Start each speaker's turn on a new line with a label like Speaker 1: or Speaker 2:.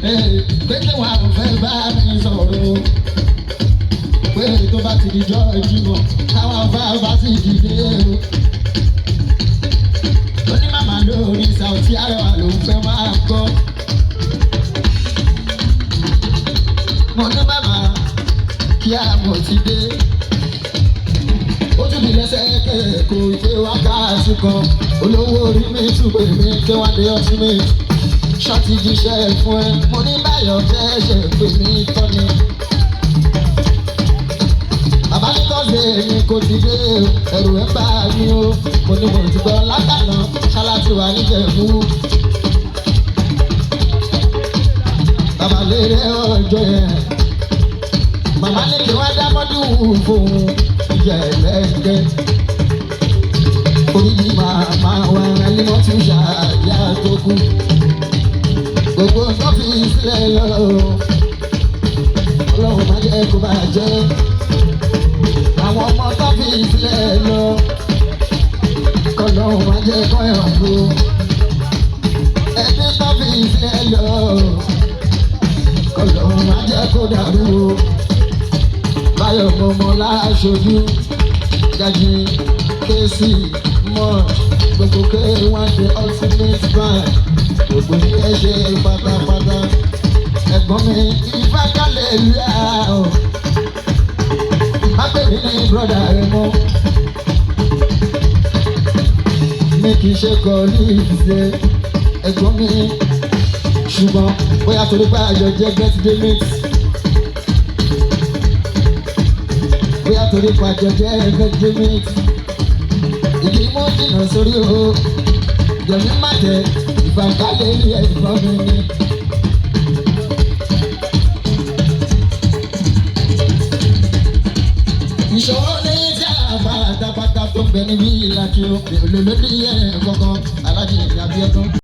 Speaker 1: Pé kí wàá fẹ́ bá mi sọ̀rọ̀, pé tó bá ti di jọ́ ìjìmọ̀ táwọn bá bá ti dìde o. Ó ní màmá lórí Saoty Arẹwà ló ń fẹ́ máa gbọ́. Mo ní màmá kí á mọ̀ ti dé. Ó tún di lẹ́sẹ̀kẹ̀ kò pé wákàtí kan. Olówó orí mi tún pè mí kí wọ́n dé ọtí mi. Ṣọ́ọ̀tì jíṣẹ́ fún ẹ. Mo ní Báyọ̀ fẹ́ ṣe pè mí tán ni. Bàbá ní tọ́sẹ̀ mi kò ti dé o, ẹ̀rù ẹ̀ bá mi o. Mo ní mo ti gbọ́ látànà ṣáláàtì wà níjẹ̀bú. Bàbá lérè ọjọ́ yẹn. Màmá ní kí wọ́n dá mọ́dún fóun ìjẹ̀lẹ́gẹ́. Oríyí màmá wa ẹlẹ́mọ̀ tún ṣàyà tó kú. Gbogbo tó fi sílẹ̀ lọ. Ọlọ́run má jẹ́ kó bàjẹ́. Àwọn ọmọ tó fi sílẹ̀ lọ. Kọ́lọ́run má jẹ́ kó yàn kú. Ẹbí tó fi sílẹ̀ lọ. Kọ́lọ́run má jẹ́ kó dàrú o. Báyọ̀ mọ̀mọ́ láṣojú. Gaji Kẹ́sì Mọ́ọ̀ṣ gbogbo K1 The Ultimate Band. Gbogbo ní ẹ ṣe pátápátá. Ẹ̀gbọ́n mi ìfákàlẹ̀ lúyà o. Má pè mí ní brọ́dà rẹ mọ́. Mi kì í ṣe colleagues ẹ. Ẹ̀gbọ́n mi ṣùgbọ́n bóyá torí pé àjọ jẹ́ birthday mate. Bóyá torí pé àjọ jẹ́ birthday mate. Ìdí mú jìnnà sórí o. Jọ̀mí má tẹ ìfàkàlẹ̀ rí ẹ̀gbọ́n mi ni. Ìṣòro ní tí a bá pátápátá tó ń bẹ níbí ìlàkì o. Mi ò lè lórí ẹ̀ kankan, alájí ìyá Abíọ́dún.